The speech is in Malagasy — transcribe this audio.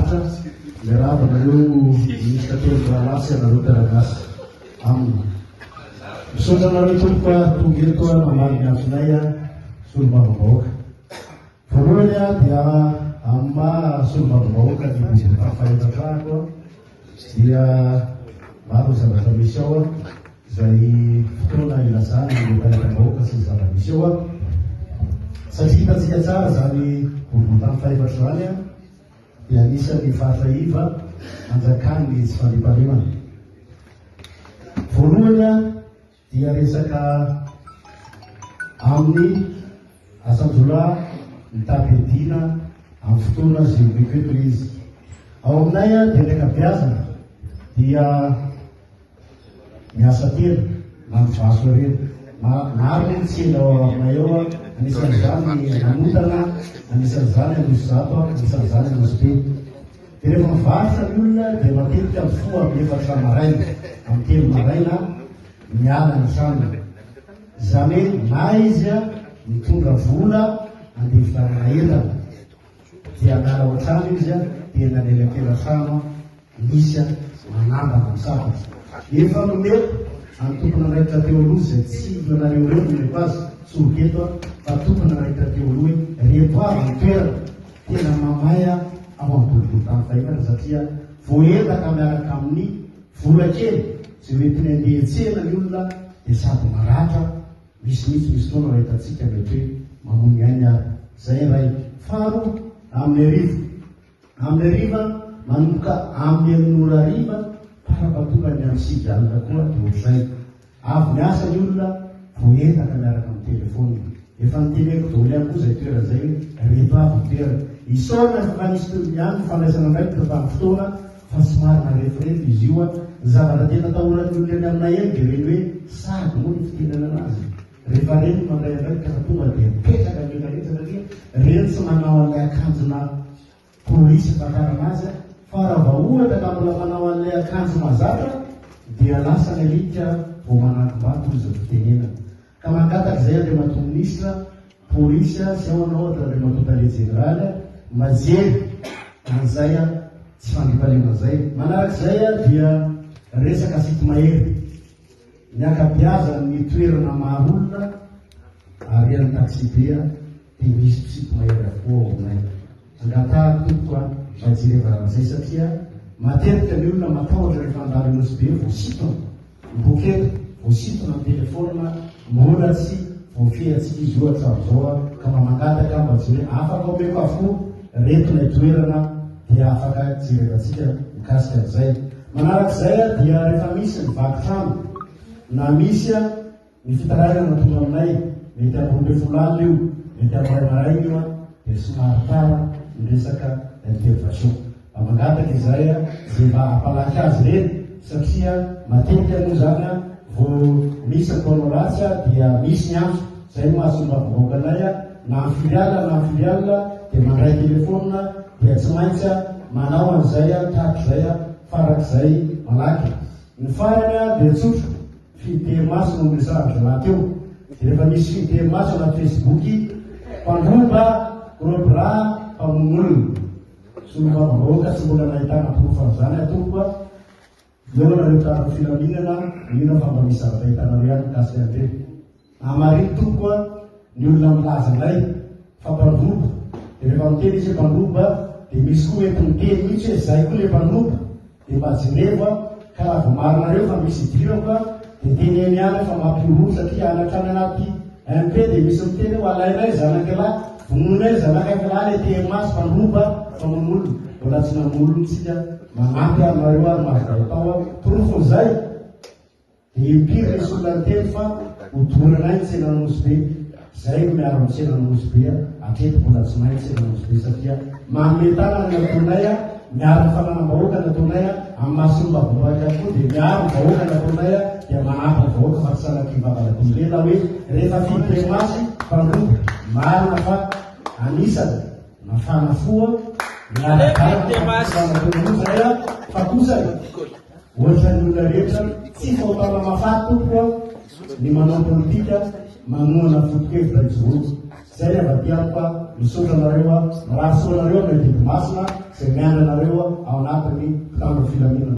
mahafinaritra. Miarahaba anareo Minisitra telo mirahalahy sy anareo mpiara-miasa aminy. Misaotra anareo tompoko tonga eto namaly ny antsonay solombavambahoaka. Voalohany dia amin'ny maha solombavambahoaka ny boriborintany fahefatra ahako dia maro ny zavatra misy ao izay fotoana ilazana ny hetahetam-bahoaka sy ny zava-misy ao satria hitantsika tsara izany boriborintany fahefatra izany dia anisan'ny faritra iva anjakan'ny tsy fandriampahalemana. Voalohany dia resaka amin'ny asan-jiolahy mitam-piadiana amin'ny fotoana izay omeko eto ilay izy. Ao aminay dia ny ankabeazana dia miasa tena na mivaso ireny. Maro moa ny tsena ao aminay ao, anisan'izany ny Namontana, anisan'izany Anosizato, anisan'izany Anosibe. Dia rehefa mivarotra ny olona dia matetika mifoha amin'ny efatra maraina, amin'ny telo maraina miala ny tranony. Izany hoe na izy mitondra vola andeha hividianana entana dia miala ao an-trano izy dia eny anelakelan-trano misy manambana ny sabatra. Efa nomeko an'ny tompon'andraikitra teo aloha izay tsy ianareo ireo no nomeko azy, tsoriko eto fa tompon'andraikitra teo aloha hoe reto avy ny toerana Tena mamay aho ao amin'ny boriborintany fahefatra satria voaendaka miaraka amin'ny vola kely izay hoentiny handeha hiantsena ny olona dia sady maratra, misy mihitsy misy fotoana raha hitantsika mety hoe mamono ny ainy ary. Izay iray. Faharoa, amin'ny hariva. Amin'ny hariva, manomboka amin'ny enina ora hariva, fara-pahatongany amin'ny sivy alina koa dia ohatr'izay. Avy miasa ny olona voaendaka miaraka amin'ny telephone. Efa noteneniko daholo ihany koa izay toerana izay hoe reto avy ny toerana. Isaorana fa efa nisy ihany ny fandraisana andraikitra tamin'ny fotoana fa somary nareforefo izy io. Ny zavatra tena atahoran'ny olona eny aminay eny dia ireny hoe sady moa ny fitenenana azy. Rehefa reny no mandray andraikitra fa tonga dia mipetraka ny olona rehetra satria reny tsy manao an'ilay akanjona Polisy fakarana azy fa raha vao ohatra ka mbola manao an'ilay akanjo mahazatra dia lasa ny alika vao manangom-bato hoy izao fitenenana. Ka mangataka izay Andriamatoa Minisitra, Polisy sy ao anao ohatra Andriamatoa Tale Jeneraly mba hijery an'izay tsy fandriampahalemana izay. Manarak'izay dia resaka sinto-mahery. Ny ankabeazan'ny toerana maro olona ary an'ny taxibe dia misy mpisipo-mahery avokoa ao aminay. Angatahako tompoko a, mba hijerevana an'izay satria matetika ny olona matahotra rehefa handalo eny Nosy Be voasintona ny poketra, voasintona ny telefaonina, mbola tsy voafehintsika izy io hatramin'izao a, ka mba mangataka aho mba jereo, afaka omeko avokoa reto ilay toerana dia afaka jerevantsika mikasika an'izay. Manarak'izay dia rehefa misy ny vaky trano na misy ny fitarainana tonga aminay, mety amin'ny 12 alina io, mety amin'ny iray maraina io, dia somary tara ny resaka intervention. Mba mangataka izahay izay mba hampalaky azy ireny satria matetika moa izany vao misy ny mpanao ratsy dia misy ny antso. Izay no maha solombavambahoaka anay, na amin'ny firy alina na amin'ny firy alina dia mandray telefaonina dia tsy maintsy manao an'izay tahak'izay farak'izay malaky. Ny farany dia tsotra, fijery maso no noresahan-dry zalahy teo. Dia rehefa misy fijery maso anaty Facebook, mpandroba, gros bras, mpamono olona. Solombavambahoaka tsy mbola nahitana porofo an'izany aho tompoko a. Eo nareo mpitandro filaminana, mino aho fa mba misy zavatra hitanareo ihany mikasika an'ireny. Hamarino tompoko a, ny olona milaza anay fa mpandroba, dia rehefa miteny izy hoe mpandroba dia misy koa mety miteny mihitsy hoe zay koa le mpandroba, dia mba jerevo a, ka raha voamarinareo fa misy idirako a, dia teneno ihany aho fa mampihorohoro satria any hatrany anaty MP dia misy miteny hoe alainay zanak'ialahy, vonoinay zanak'akilahy le TMA sy mpandroba, mpamono olona, mbola tsy namono olona tsika, manampy anareo ary mahazo atao a, porofon'izay. Dia impiry nisy olona niteny fa hodoranay ny tsenan'i Nosy Be. Izay no miaro ny tsenan'i Nosy Be hatreto mbola tsy may ny tsenan'i Nosy Be satria manome tanana ny ataonay, miaro ny fananam-bahoaka ny ataonay, amin'ny maha solombavambahoaka ihany koa dia miaro ny vahoaka ny ataonay dia manampy ny vahoaka fa tsy sanatria vavaladombelona hoe rehefa fidy masy mpandroba. Marina fa anisany nafana fo niara-dalana tamin'ny fitondrana teo aloha izay fa kosa Ohatran'ny olona rehetra, tsy fahotana mahafaty tompoko a, ny manao politika manohana foto-kevitra ijoroana. Zay ny avy aty amiko a, misaotra anareo a, mirary soa anareo amin'ny adidy masina izay miandry anareo. ao anatin'ny mpitandro filaminana.